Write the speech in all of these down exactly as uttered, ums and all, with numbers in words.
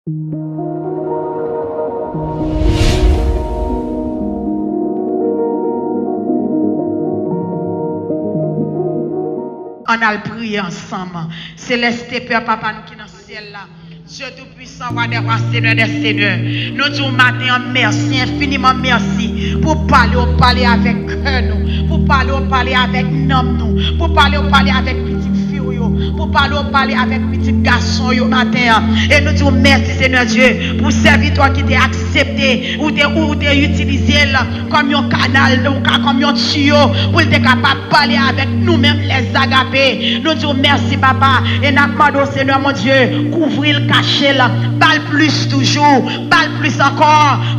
Ann al priye ansanm. Seleste Pè, Papa nou ki nan syèl la, Dye Toupwisan, Wa dè wa, Senyè dè senyè, nou di w maten an mèsi, enfiniman mèsi pou pale w pale avèk kè nou, pou pale w pale avèk nanm nou, pou pale w pale avèk pitit fi w yo, pou pale w pale avèk pitit gason yo maten an. E nou di w mèsi, Senyè Dye, pou sèvitè w ki te aksepte, ou te, ou te itilize l kòm yon kanal, ou ka, kòm yon tiyo, pou l te kapab pale avèk nou menm, lè Agape. Nou di w mèsi, Papa, e n ap mande w, Senyè mon Dye, kouvri l, kache l, ba l plis toujou, ba l plis ankò,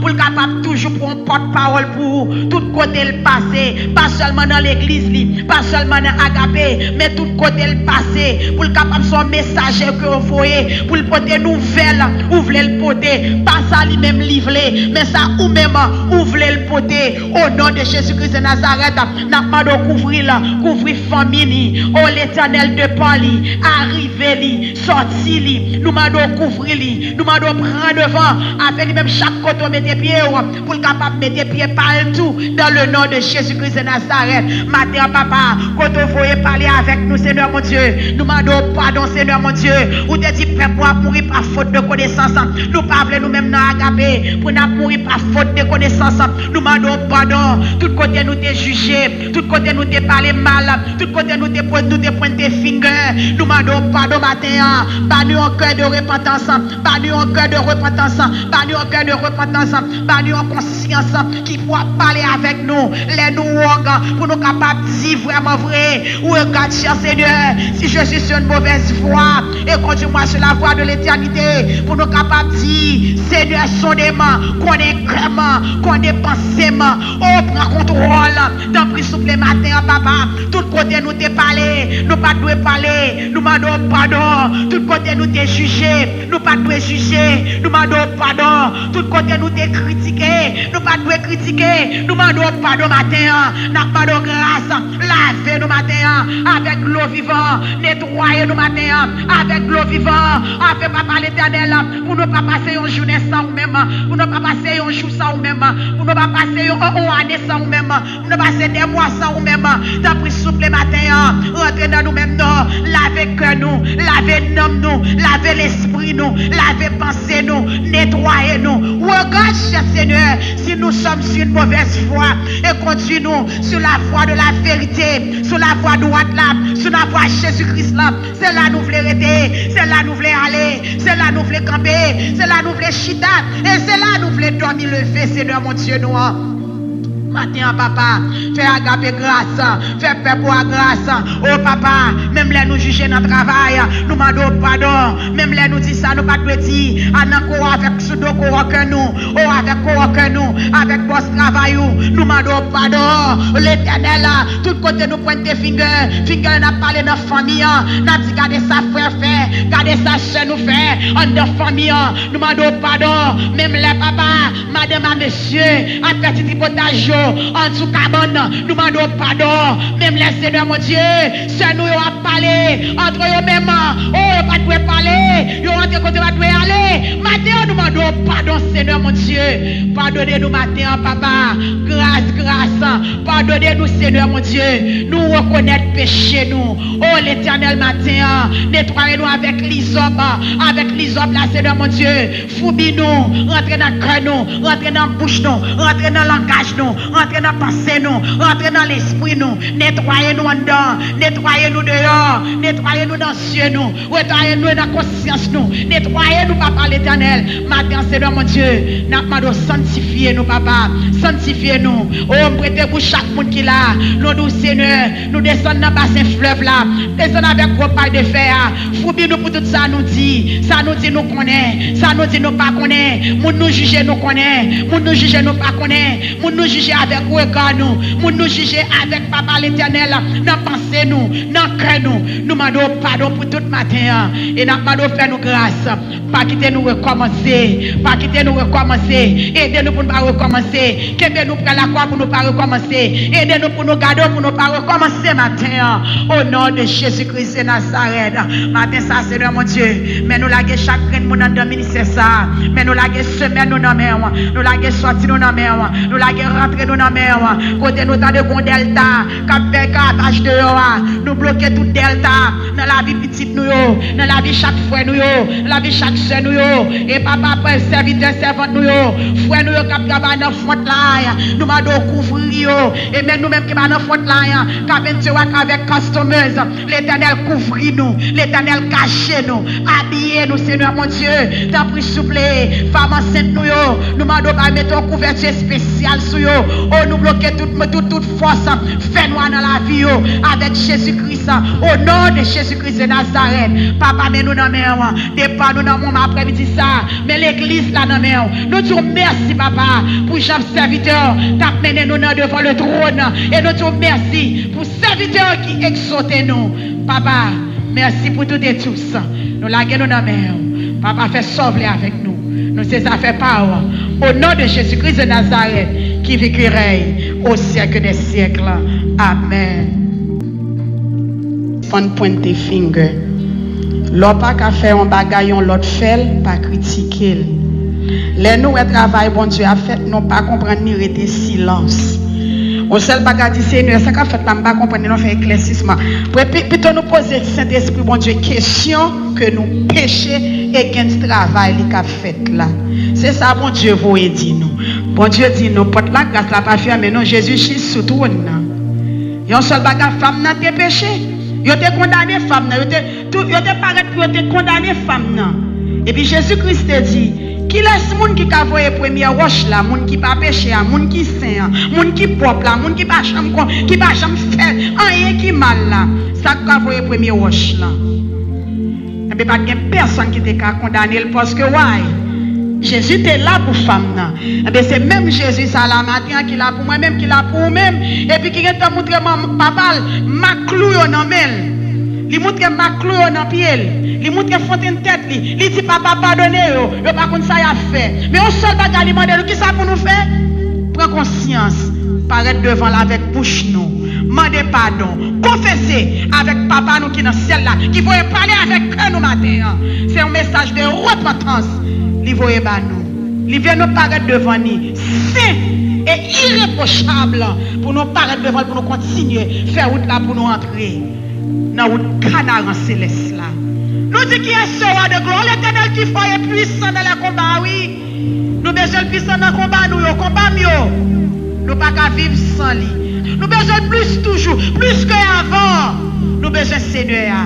pou l kapab toujou pran pòtpawòl pou ou, tout kote l pase, pa sèlman nan legliz li, pa sèlman nan Agape, men tout kote l pase, pou l kapab se yon mesaje ke w voye, pou l pote nouvèl ou vle l pote, pa sa li menm li vle, men sa ou menm ou vle l pote. O non de Jezi Kris de Nazarèt, n ap mande w kouvri l, kouvri fanmi li. O Letènèl, depa li, arive li, sòti li, nou mande w kouvri li, nou mande w pran devan, avè li menm chak kote w mete pye w, pou l kapab mete pye pa l tou, dans le nom de Jésus-Christ de Nazareth. Maten an, Papa, kote w voye pale avèk nou, Senyè mon Dye, nou mande w padon, Senyè mon Dye. Ou te di pèp ou ap mouri pa fot de konesans. Nou pa vle nou menm nan Agape pou n ap mouri pa fot de konesans. Nou mande w padon tout kote nou te jije, tout kote nou te pale mal, tout kote nou te, nou te pwente fingè. Nou mande w padon maten an. Ba nou yon kè de repantans. Ba nou yon kè de repantans. Ba nou yon kè de repantans. Ba nou yon konsyans ki pou ap pale avèk nou lè nou wrong, pou nou kapab di vrèman vre, Regarde, cher Seigneur, si je suis sur une mauvaise voie, et conduis-moi sur la voie de l'éternité, pou nou kapab di, Senyè, sonde m, konnen kè m, konnen panse m, o, pran kontwòl. Tanpri, souple, maten an, Papa, tout kote nou te pale, nou pa t dwe pale, nou mande w padon. Tout kote nou te jije, nou pa t dwe jije, nou mande w padon. Tout kote nou te kritike, nou pa t dwe kritike, nou mande w padon maten an. N ap mande w gras, lave nou maten an avèk dlo vivan, netwaye nou maten an avèk dlo vivan. Afin, Papa Letènèl, pou nou pa pase yon jounen san ou menm, pou nou pa pase yon jou san ou menm, pou nou pa pase yon, yon ane san ou menm. Nou pase de mwa san ou menm. Tanpri, souple, maten an, rantre nan nou menm non. Lave kè nou, lave nanm nou, lave lespri nou, lave panse nou, netwaye nou. Regarde, cher Seigneur, si nous sommes sur une mauvaise voie, et conduis-nous sur la voie de la vérité, sur la voie droite là, sur la voie Jésus-Christ là. Se la nou vle rete, se la nou vle ale, se la nou vle kanpe, se la nou vle chita, e se la nou vle dòmi leve, Senyè mon Dye nou an. Maten an, Papa, fè Agape gras, fè pèp ou a gras. O Papa, menm lè nou jije nan travay, nou mande w padon. Menm lè nou di sa nou pa t dwe di, a nan kò avèk sou do kò kè nou, o avèk kò kè nou, avèk bòs travay ou, nou mande w padon. Letènèl, tout kote nou pwente fingè, fingè n ap pale nan fanmi an, n ap di, gade sa frè fè, gade sa sè nou fè anndan fanmi an. Nou mande w padon. Menm lè, Papa, madanm a mesye ap fè ti tripotaj yo andiso kabann, nou mande w padon. Menm lè, Senyè mon Dye, sè nou yo ap pale antre yo menm, o, yo pa t dwe pale, yo antre kote yo pa t dwe ale. Maten an, nou mande w padon, Senyè mon Dye. Padone nou maten an, Papa. Gras, gras. Padone nou, Senyè mon Dye. Nou rekonèt peche nou. O Letènèl, maten an, netwaye nou avèk lizòp, avèk lizòp la, Senyè mon Dye. Foubi nou, rantre nan kè nou, rantre nan bouch nou, rantre nan langaj nou, rantre nan panse nou, rantre nan lespri nou. Netwaye nou anndan, netwaye nou deyò, netwaye nou nan zye nou, netwaye nou nan konsyans nou, netwaye nou, Papa Letènèl. Maten an, Senyè mon Dye, n ap mande w sanktifye nou, Papa, sanktifye nou. O, m prete bouch chak moun ki la, nou di w, Senyè, nou desann nan basen flèv la, desann avèk gwo pal de fè a, foubi nou pou tout sa nou di, sa nou di nou konnen, sa nou di nou pa konnen, moun nou jije nou konnen, moun nou jije nou pa konnen, moun nou jije avèk rega nou, moun nou jije avèk, Papa Letènèl, nan panse nou, nan kè nou. Nou mande w padon pou tout maten an, e n ap mande w fè nou gras. Pa kite nou rekòmanse, pa kite Ede nou rekòmanse. Ede nou pou nou pa rekòmanse. Kenbe nou pre lakwa pou nou pa rekòmanse. Ede nou pou nou gade w pou nou pa rekòmanse maten an. O non de Jezi Kris de Nazarèt. Maten sa, Senyè mon Dye, men nou lage chak grenn moun anndan ministè sa a. Men nou lage semèn nou nan men w. Nou lage sòti nou nan men w. Nou lage rantre nou nan men w. Kote nou tande gon dèlta k ap fè kataj deyò a, nou bloke tout dèlta nan lavi pitit nou yo, nan lavi chak frè nou yo, nan lavi chak sè nou yo. E papa, pran sèvitè, sèvant nou yo, frè nou yo k ap travay nan front line, nou mande w kouvri yo. E menm nou menm ki pa nan front line, k ap entèwak avèk customers, Letènèl, kouvri nou. Letènèl, kache nou. Abiye nou, Senyè mon Dye. Tanpri, souple, fanm ansent nou yo, nou mande w bay mete yon kouvèti espesyal sou yo. O, nou bloke tout, tout, tout fòs fènwa nan lavi yo avèk Jezi Kris, o non de Jezi Kris de Nazarèt. Papa, men nou nan men w. Depa nou nan moman aprèmidi sa a, men legliz la nan men w. Nou di w mèsi, papa, pou jan sèvitè w t ap mennen nou nan devan le tròn. E nou di w mèsi pou sèvitè w ki egzòte nou. Papa, mèsi pou tout et tous. Nou lage nou nan men w. Papa, fè sa w vle avèk nou. Nou se zafè pa w. O non de Jezi Kris de Nazarèt, ki viv, ki rèy au siècle des siècles. Amèn. Fann pwente finger. Lè w pa ka fè yon bagay yon lòt fè l, pa kritike l. Lè nou wè travay Bondye ap fèt, nou pa konprann li, rete silans. Yon sèl bagay di, Senyè, sa k ap fèt la, m pa konprann li, non, fè eklèsisman. Pito nou poze Sentespri Bondye kesyon ke nou peche against travay li k ap fèt la. Se sa Bondye voye di nou. Bondye di nou, pòt lagras la pa fèmen, non, Jezi jis sou twòn nan. Yon sèl bagay, fanm nan te peche. Yo te kondane fanm nan. Yo te, tou, yo te parèt pou yo te kondane fanm nan. Epi Jezi Kris te di, kilès moun ki ka voye premyè wòch la, moun ki pa peche a, moun ki sen an, moun ki pwòp la, moun ki pa janm kon, ki pa janm fè anyen ki mal la, sa k ka voye premye wòch lan? Enben, pa t gen pèsonn ki te ka kondane l, paske, why? Jezi te la pou fanm nan. Enben, se menm Jezi sa la maten an ki la pou mwen menm, ki la pou ou menm, epi ki gentan moutre manman, papa l mak klou yo nan men l. Li moutre mak klou yo nan pye l. Li moutre fontenn tèt li. Li di, "Papa, padone yo. Yo pa konn sa y ap fè." Men yon sèl bagay li mande nou, kisa pou nou fè? Pran konsyans. Parèt devan l avèk bouch nou. Mande padon. Konfese avèk Papa nou ki nan syèl la, ki voye pale avèk kè nou maten an. Se yon mesaj de repantans li voye ba nou. Li vle nou parèt devan li sen e irepwochab, pou nou parèt devan l, pou nou kontinye fè wout la, pou nou antre nan wout Kanaran selès la. Nou di, "Qui est ce roi de gloire?" Letènèl ki fò e pwisan nan lè konba, wi. Nou bezwen l pwisan nan konba nou yo, konba m yo. Nou pa ka viv san li. Nou bezwen l plis toujou, plis ke avan. Nou bezwen Senyè a.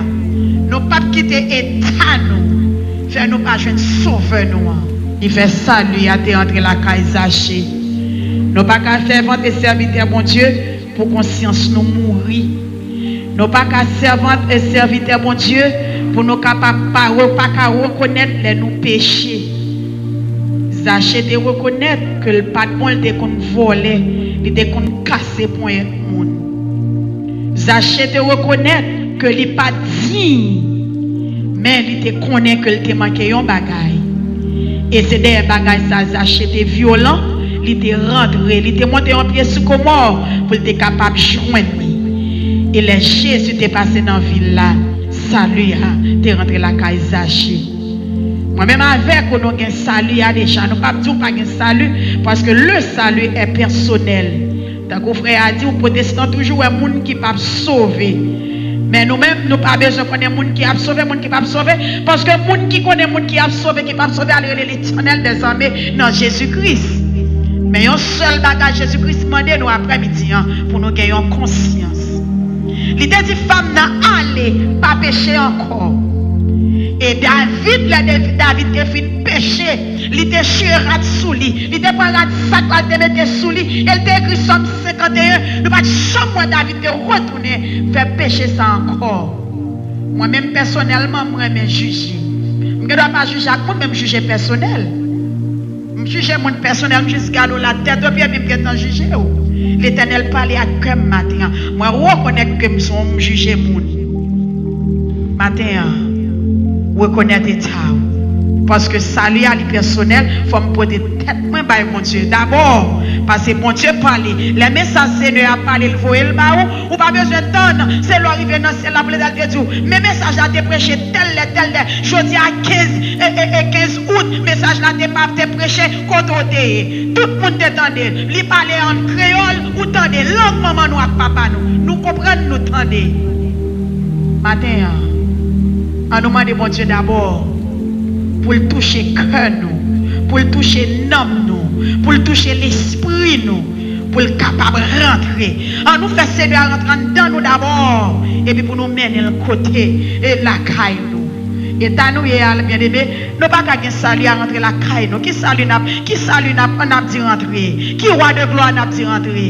Nou p ap kite eta nou fè nou pa jwenn Sovè nou an. Li fè sali a te antre lakay Zache. Nou pa ka sèvant e sèvitè Bondye pou konsyans nou mouri. Nou pa ka sèvant e sèvitè Bondye pou nou kapab pa, pa ka rekonèt lè nou peche. Zache te rekonèt ke l pa t bon, l te konn vòlè, li te konn kase ponyèt moun. Zache te rekonèt ke li pa t diy, men li te konnen ke l te manke yon bagay. E se dèyè bagay sa, Zache te vyolan, li te rantre, li te monte yon pye sikomò pou l te kapab jwenn li. E lè Jezi te pase nan vil la, sali a te rantre lakay Zache. Mwen menm avèk ou, nou gen sali a deja. Nou p ap di w pa gen sali, paske le salut est personnel. Tankou frè a di w, pwotestan toujou wè moun ki p ap sove. Men nou menm, nou pa bezwen konnen moun ki ap sove, moun ki p ap sove, paske moun ki konnen moun ki ap sove, ki p ap sove, al rele Letènèl dèzame nan Jezi Kris. Men yon sèl bagay Jezi Kris mande nou aprèmidi an, pou nou gen yon konsyans. Li te di fanm nan, "Ale, pa peche ankò." E David, lè David te fin peche, li te chire rad sou li, li te pran rad sak la, li te mete sou li, e li te ekri Sòm senkanteyen. Nou pa t janm wè David te retounen fè peche sa ankò. Mwen menm pèsonèlman, m renmen jije. M gen dwa pa jije ak moun, men m jije pèsonèl. M jije moun pèsonèl, m jis gade w la tèt o pye, epi m gentan jije w. Letènèl pale ak kè m maten an. Mwen rekonèt ke m se yon m jije moun. Maten an, rekonèt eta w. Paske sali a li pèsonèl, fò m pote tèt mwen bay Bondye dabò. Paske Bondye pale. Lè mesaj Senyè a pale, l voye l ba ou, ou pa bezwen tann. Se lè w rive nan syèl la pou Letènèl te di w, men mesaj la te preche tèl lè, tèl lè. Jodi a kenz, e, e, e kenz out, mesaj la te pa te preche kote w te ye. Tout moun te tande l. Li pale an kreyòl, ou tande lang manman nou ak papa nou. Nou konprann, nou tande. Maten an, an nou mande Bondye dabò pou l touche kè nou, pou l touche nanm nou, pou l touche lespri nou, pou l kapab rantre. An nou fè Senyè a rantre anndan nou dabò, epi pou nou mennen l kote, e lakay nou. Eta nou ye a, byeneme, nou pa ka gen sali a rantre lakay nou. Ki sali n ap, ki sali n ap, n ap di rantre? Ki wa de glwa n ap di rantre?